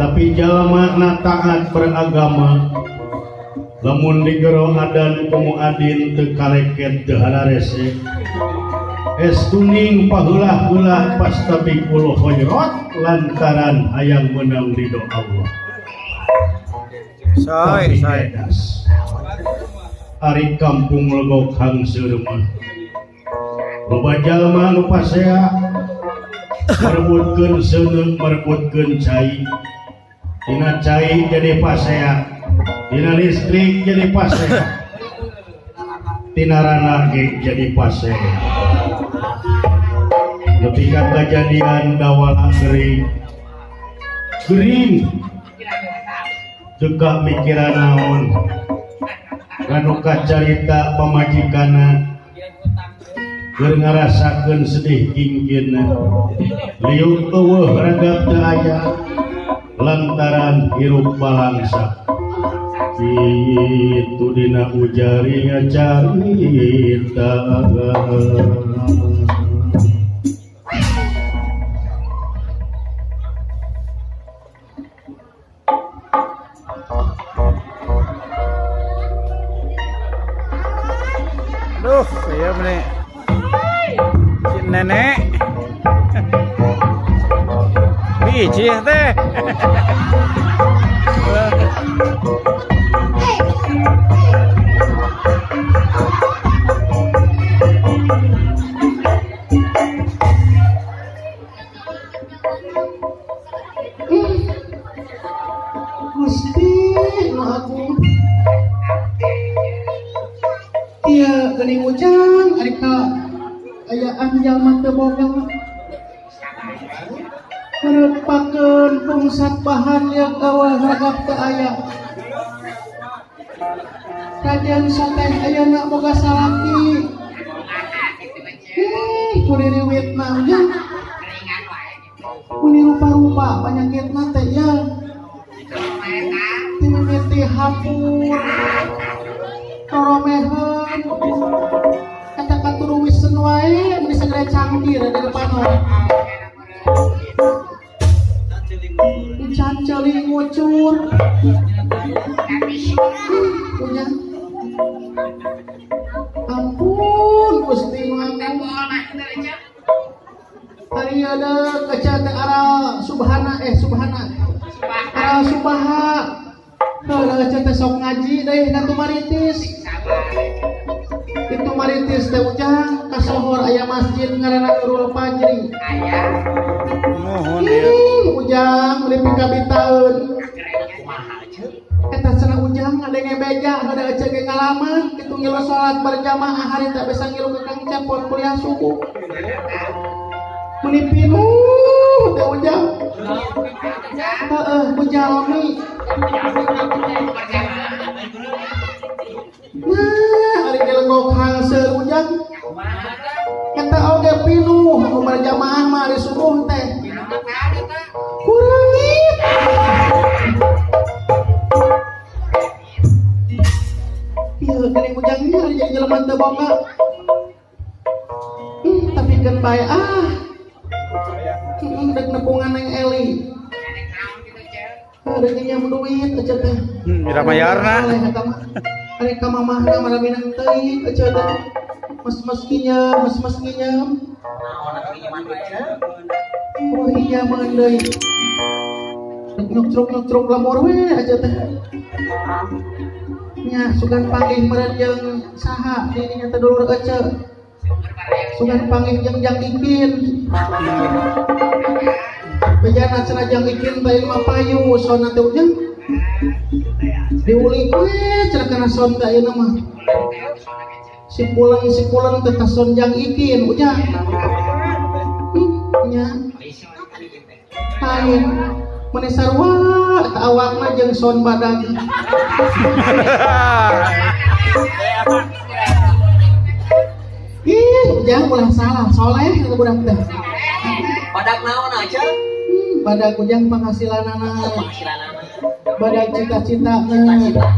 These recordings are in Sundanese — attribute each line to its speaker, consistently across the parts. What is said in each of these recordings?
Speaker 1: Tapi jalma na taat beragama, lamun digero adan ku muadin teu kaleket, teu hararese, estuning paheula-heula, fastabiqul khairat lantaran hayang menang ridho Allah.
Speaker 2: Soy,
Speaker 1: Tapi
Speaker 2: soy.
Speaker 1: edas. Ari kampung Legok Hangseur mah loba jalma nu pasea merebutkeun seuneu, merebutkeun cai. Dina cai jadi pasea, dina listrik jadi pasea, tina rana ge jadi pasea. Nepi ka kajadian dawala gering gering duka mikiran naon kanu kacarita pamajikanna keur ngarasakeun sedih kingkinna, liuk euweuh, ragap teu aya lantaran hirup balangsa. Kitu dina ujari ngacarita.
Speaker 2: Duh, saya bener. Si nenek. Biji teh.
Speaker 3: Gusti nu agung. Iya, geuning ujang ari ka ayaan jalma teu boga. Merupakeun pungsat bahan yang euweuh, ragap teu aya. Raden Soteh ayeuna boga salaki. Kuririwitna ujang. Meni rupa-rupa panyakitna teh ya. Ti mimiti hapur. Roromeheun. Kata katuruwisen wae meni segera cangkir di depan orang. Canceling ngucur. Punya. Ampun Gusti nu agung. Ari ada kaca teh aral subhana, eh, subhana. Aral subaha. Heuh, kaca teh sok ngaji deui ka Tumaritis. Itu Maritis teh ujang kasohor aya masjid ngaranna Nurul Fajri.
Speaker 2: Mohon ya.
Speaker 3: Ih, ujang meuli pikabitaeun. Eta cenah ujang ngadenge beja heuda ece ge ngalaman kitu ngilu salat berjamaah harita bisa ngilu ke Kang Cepot kuliah subuh. Meuni pinuh teh ujang. Heeh, ku jalmi. Nah, ari ge Legok Hangseur ujang. Eta oge pinuh ku berjamaah mah ari subuh teh. Kurangit. Ieu geuning ujang ieu ari jadi jelema teu boga. Tapi keun bae ah. Dek nepungan Neng Eli. Rek nyiam duit ece teh.
Speaker 2: Mira mayarna.
Speaker 3: Eta mah. Ari ka mamahna maramina teuing ece teh. Mas-mas nginyam, mas-mas nginyam. Oh iya deui. Rek nyoktruk-nyoktruk lamur we aja teh. Nya sugan panggih meureun jeung saha di dinya teh dulur ece. Sugan panggih jeung Jang Ikin. Bejana cenah Jang Ikin teh mah payu sona teh ujang. Diulik we cenah kana son teh ayeuna mah. Si pulang si pulang teh son Jang Ikin ujang. Nya. Lain meni sarua eta awakna jeung son badag. Ih, ujang ulah salah, soleh eta budak teh.
Speaker 4: Badak naon aja?
Speaker 3: Badag ujang penghasilanana,
Speaker 4: Penghasilanana.
Speaker 3: Badag cita-citana,
Speaker 4: Cita-citana.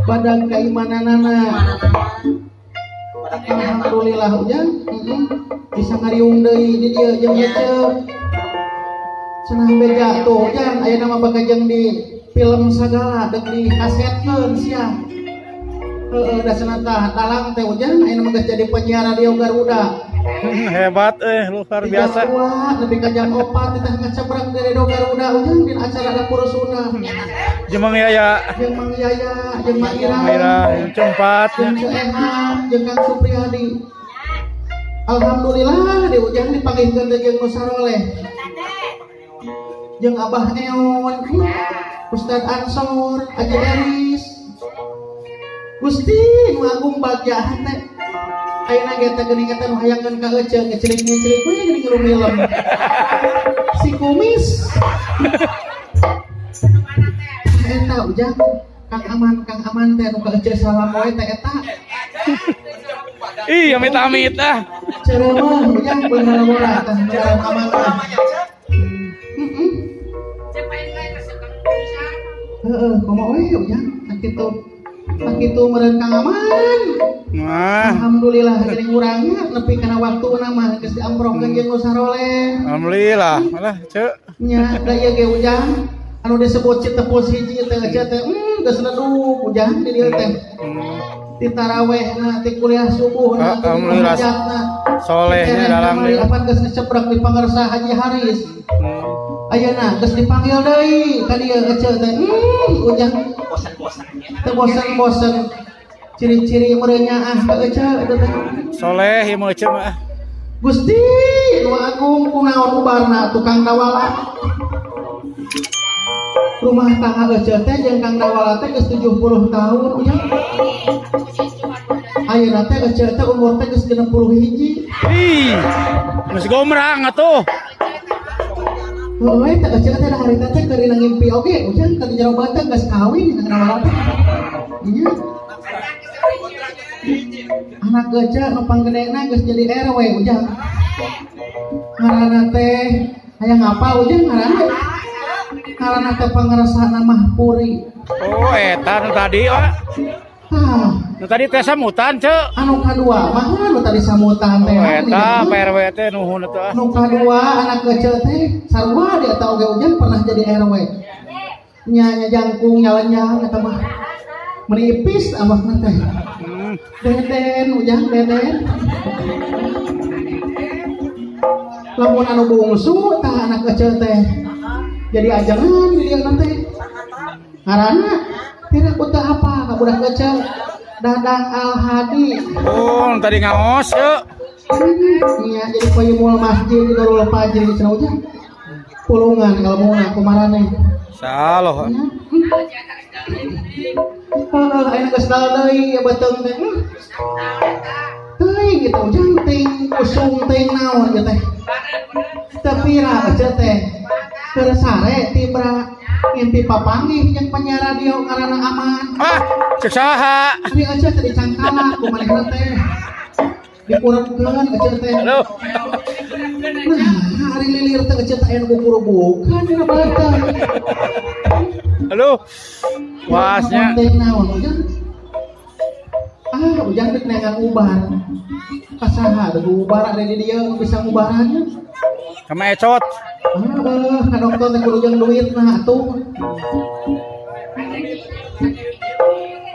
Speaker 3: Badag keimananana.
Speaker 4: Badak.
Speaker 3: Alhamdulillah ujang, bisa ngariung deui di dieu jeung ece. Cenah beja tuh ujang aya nama bakajeng di film sagala dek di kasetkeun sia. Heeh da cenah tah dalang teh ujang aya nama geus jadi penyiar radio Garuda.
Speaker 2: Hebat luar biasa.
Speaker 3: Jam 2 nepi ka jam 4 ditah ngecebrek di radio Garuda ujang dina acara dapur Sunda.
Speaker 2: Jeung Mang Yaya,
Speaker 3: Jeung Mang Yaya, jeung Mak Ira,
Speaker 2: Ira, jeung Cempat.
Speaker 3: Jeung Ceeha, jeung Kang Supriyadi. Alhamdulillah di ujang dipanggihkeun teh jeung nu saroleh. Jeung Abah Eon, Ustad Ansor, Haji Eris. Gusti nu agung bagja hate. Ayeuna ge teh geuning eta nu hayangeun ka ece ngecelik-ngecelik we geuning ngelum. Si kumis. Eta ujang Kang Aman teh nu ka ece salam wae teh eta.
Speaker 2: Ih, amit-amit ah.
Speaker 3: Ceramah ujang bener-bener teh ngaran Aman teh. Heeh. Heeh, komo we ujang sakitu. Sakitu meureun Kang Aman.
Speaker 2: Nah,
Speaker 3: Alhamdulillah geuning urangnya nepi kana waktuna mah geus diamprokeun jeung nu saroleh.
Speaker 2: Alhamdulillah. Malah, Cek.
Speaker 3: Nya da ieu ge ujang anu disebut Citepus hiji teh ece teh geus leduk ujang di dieu teh. Ti tarawehna, ti kuliah subuhna, ti
Speaker 2: Alhamdulillah.
Speaker 3: hajatna.
Speaker 2: Solehnya dalam
Speaker 3: deui.
Speaker 2: deui.
Speaker 3: Apan geus ngecebrek di pangarsa Haji Haris. Ayeuna geus dipanggil deui ka dieu ece teh. Ujang
Speaker 4: Bosan-bosannya.
Speaker 3: teu bosen-bosen. Ciri-ciri meureun ah ka ece eta teh.
Speaker 2: Soleh ieu mah ece mah.
Speaker 3: Gusti nu agung kunaon ubarna tukang dawala. Rumah tangga ece teh jeung Kang Dawala teh geus 70 tahun ujang. Ayeuna teh ece teh umur teh geus 61.
Speaker 2: Ih, geus gomrang atuh.
Speaker 3: Heueuh teh ece teh harita teh keur ngimpi oge ujang ka di jero beuteung geus kawin Kang Dawala teh. Nya. Anak ece nu panggedena geus jadi RW ujang. Ngaranna teh hayang apa ujang ngaranna? Ngaranna teh pangaresana Mahpuri.
Speaker 2: Oh, eta nu tadi, Pak.
Speaker 3: Tah,
Speaker 2: Nu tadi teh samutan, Cek.
Speaker 3: Anu kadua mah nu tadi samutan teh.
Speaker 2: Oh, eta Pak RW teh nuhun atuh ah.
Speaker 3: Nu kadua anak kecil teh sarua di eta oge ujang pernah jadi RW. Nya nya jangkung nyalenyang eta mah. Menipis awakna teh. Deden ujang deden. Lamun anu bungsu tah anak kecil teh jadi ajangan di dieu teh. Ngaranna tidak ku teu apa ka budak kecil Dadang Al Hadi.
Speaker 2: Oh, nu tadi ngaos, Cek.
Speaker 3: Iya, jadi koyumul masjid di Darul Fajr di cenah ujang. Pulungan ilmuna kumaraneh.
Speaker 2: Salah.
Speaker 3: Heeh, ayeuna geus dal deui ya beuteung teh. Teuing gitu ujang ting usung ting naon ieu teh. Teu pira ece teh. Keur sare tibra ngimpi papanggih jeung penyiar radio ngaranna Aman.
Speaker 2: Ah, cek saha?
Speaker 3: Ari ece teh dicangkala ku manehna teh. Dikurangkeun ece teh.
Speaker 2: Aduh.
Speaker 3: Nah, hari lilir teh ece teh aya nu kukurubukan dina beuteung.
Speaker 2: Aduh. Wasnya.
Speaker 3: Teh naon ujang? Ah, ujang dek neangan ubar. Kasaha deuk ubar ada di dieu nu bisa ngubarannya.
Speaker 2: Sama ecot.
Speaker 3: Ah, ka dokter teh kudu jeung duit nah atuh.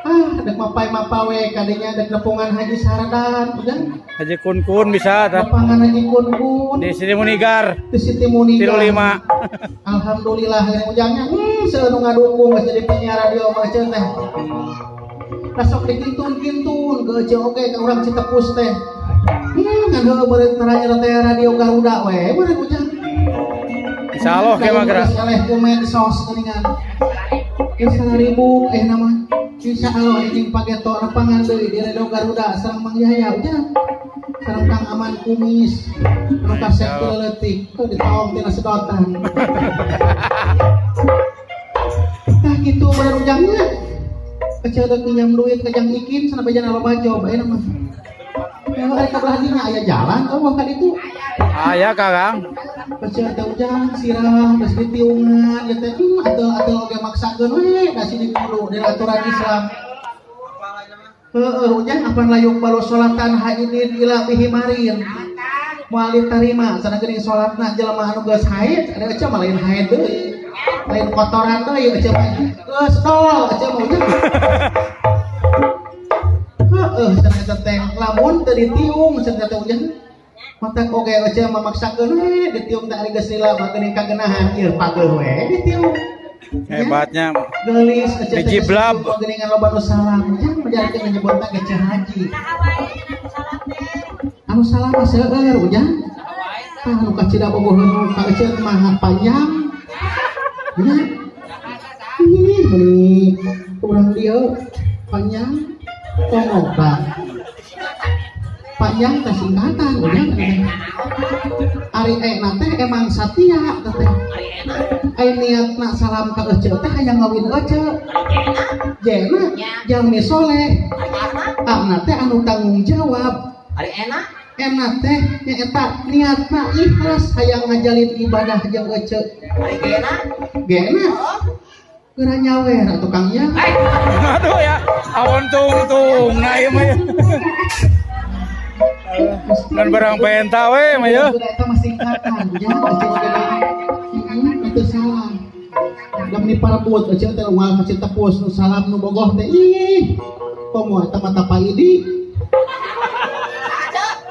Speaker 3: Ah, dek mapai-mapawe kadinya dek nepungan Haji Sardan ujang.
Speaker 2: Haji Kun-kun bisa tah.
Speaker 3: Nepungan Haji Kun-kun.
Speaker 2: Di sini Munigar.
Speaker 3: Di Siti Munigar.
Speaker 2: 35.
Speaker 3: Alhamdulillah ini ujangnya seueur nu ngadukung geus jadi penyiar radio mah ece teh. Lah sok dikintun-kintun ke ece oge ka urang Citepus teh. Ngan heueuh beureut tarajer teh radio Garuda we beureut ujang.
Speaker 2: Insyaallah ke mah geura.
Speaker 3: Eleh ku medsos geuningan. Geus 1000 nama. Insyaallah ini pageto nepangan deui di radio Garuda sareng Mang Yahya ujang. Sareng Kang Aman kumis. Anu kasep teu leutik, teu ditaong tina sedotan. Tah kitu bener ujangnya. Kecil deuk pinjam duit ka Jang Ikin cenah bejana loba job ayeuna mah. Ya ari ka belah dinya aya jalan eueuh ka ditu.
Speaker 2: Aya Kang.
Speaker 3: Kecil teh ujang sirah geus ditiungan ieu teh ateul-ateul oge maksakeun we da sini kudu dina aturan Islam. Heeh ujang apan layuk balu salatan haidin ila bihimarin. Moal diterima cenah geuning salatna jelema anu geus haid, ada ece mah lain haid deui. Lain kotoran deui ece mah. Geus tol ece mah ujang. Heeh, cenah eta teh lamun teu ditiung cenah teh ujang. Matak oge ece mah maksakeun we ditiung teh ari geus lila mah geuning kagenahan ieu pageuh we ditiung.
Speaker 2: Hebatnya.
Speaker 3: Geulis ece teh geus
Speaker 2: Dijiblab.
Speaker 3: ditiung geuningan loba nu salam. Ujang menjadikan nyebutna ge Ceu Haji. Anu salam mah seueur ujang. Tah nu kacida bogoheun ka ece mah panjang. Nya. Ih, meuni urang dieu panjang komo panjang teh singkatan ujang. Ari na teh emang satia teh. Ai niatna salam ka ece teh hayang ngawin ece. Jena jalmi soleh. Ana teh anu tanggung jawab.
Speaker 4: Ari enak.
Speaker 3: Enak teh nyaeta niatna ikhlas hayang ngajalin ibadah jeung ece.
Speaker 4: Ari gena.
Speaker 3: Gena geura nyawer atuh Kang ya.
Speaker 2: Aduh ya, awon tung-tung nah ieu mah ya. Dan barang penta we mah ya.
Speaker 3: Sudah eta mah singkatan ujang ece mah itu salah. Da meni parebut ece teh unggal ka Citepus nu salam nu bogoh teh ih. Komo eta mah tapa idi.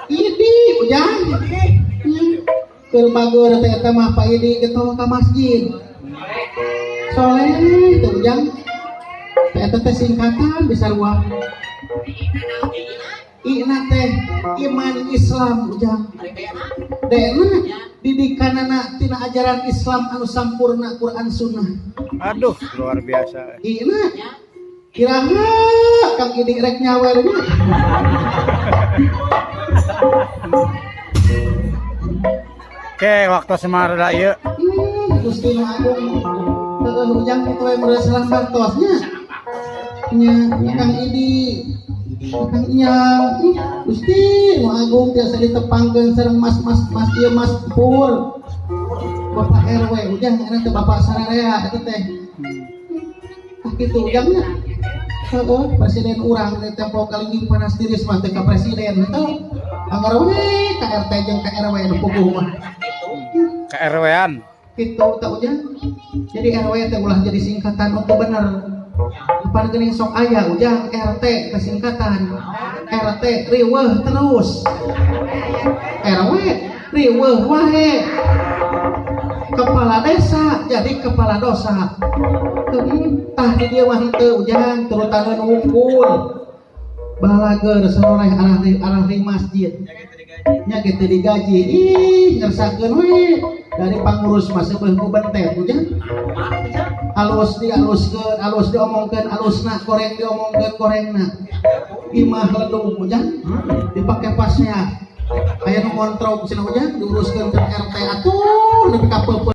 Speaker 3: Idi ujang. Keur bageur teh eta mah Pak Idi getol ka masjid. Soleh teh ujang. Teh eta teh singkatan bisa ruang. Ina teh iman Islam ujang. Dena didikanana tina ajaran Islam anu sampurna Quran Sunnah.
Speaker 2: Aduh, luar biasa.
Speaker 3: Ina kiraha Kang Idi rek nyawer nya.
Speaker 2: Oke, waktu semar da ieu.
Speaker 3: Gusti Nu Agung. Heeh, ujang kitu we meureun salam baktos nya. Nya Kang Idi. Kang Inyang. Gusti Nu Agung tiasa ditepangkeun sareng mas-mas mas ieu Mas Pur. Bapak RW ujang eta teh Bapak sararea eta teh. Tah kitu ujang nya. Heeh, presiden urang teh tempo kalingging panas tiris mah teh ka presiden henteu. Anggar we ka RT jeung ka RW nu puguh mah.
Speaker 2: Ke RW-an.
Speaker 3: Kitu teh ujang. Jadi RW teh ulah jadi singkatan untuk bener. Depan geuning sok aya ujang RT teh singkatan. RT riweuh terus. RW riweuh wae. Kepala desa jadi kepala dosa. Tah di dieu mah henteu ujang turutaneun wungkul. Balageur saroreh arah arah di masjid. Nya kitu digaji. Ih, ngersakeun we. Dari pangurus mah seubeuh ku bentet ujang. Alus dialuskeun, alus diomongkeun, alusna goreng diomongkeun gorengna. Imah ledung ujang dipake pasnya. Aya nu ngontrol cenah ujang diuruskeun ke RT atuh nepi ka peupeut.